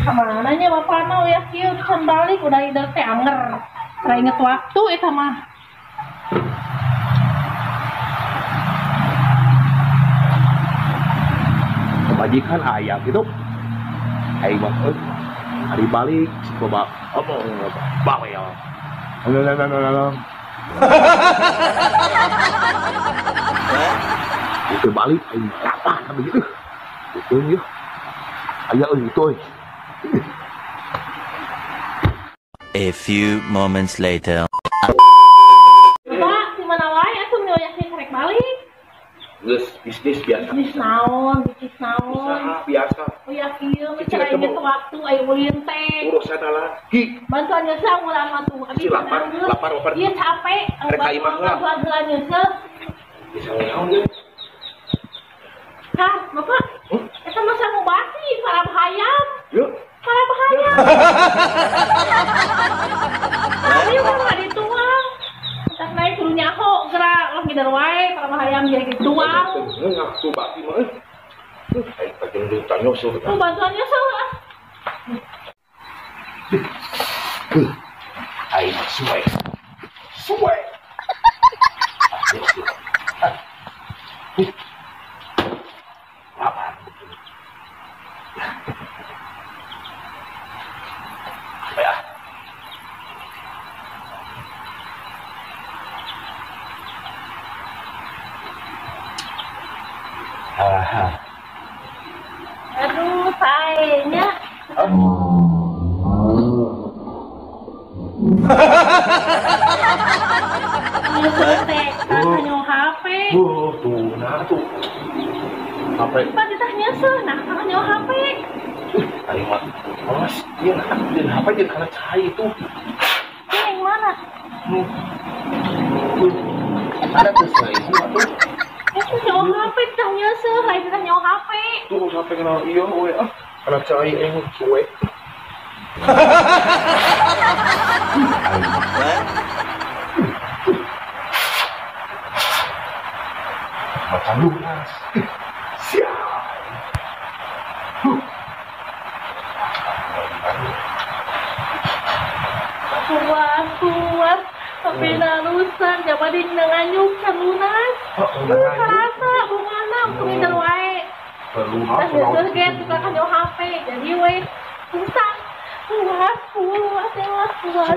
Kamana nya bapana uya kieu can balik udah ider teh anger. Tara inget waktu eta mah. Majikan aya gitu. Aing mah euy. Ari balik si coba apa bawel. Itu balik aing lapar begitu. Itu yeuh. Aya euy itu euy. A few moments later. Pak, di mana wae atuh nu yakin rek balik? Geus bisnis biasa. Bisnis naon, bisnis naon. Usaha biasa. Oh ya kieu mah cara inget waktu aya ulin teh. Urusan lagi. Bantuan nyeuseung urang mah tuh. Abi lapar, lapar, lapar. Ieu capek. Rek ka imah lah. Bantuan heula nyeuseung. Bisa naon ge? Kah, Bapak? Eta mah sangu basi, sarap hayam. Yuk. Sarap hayam. Tapi mah dituang. Tak naik kudu nyaho gerak lah ngider wae para hayam jadi dituang. Ngaku basi mah euy. Aing pake dutan nyusul. Tuh bantuan nyusul ah. Aing suwe. Suwe. Lapar. Apa ya? Aha. Aduh, saenya. Tuh, HP. Tuh, nah tuh. HP. Pak ditah nyeuseun, nah kana nyawa HP. Aing mah awas, ieu nah jeung HP jeung kana cai itu. Ieu yang mana? Ada tuh seribu atuh. Itu nyawa HP ditah nyeuseun, lain ditah nyawa HP. Tuh HP kenal ieu we ah. Kana cai aing suwe. Macan lunas. Siap. Puas, tapi narusan jangan di nganyuk can lunas. Karasa bungana kuminder wae. Lunas. Terus ge tukang kanyo HP jadi we susah. Puas, puas, puas, puas.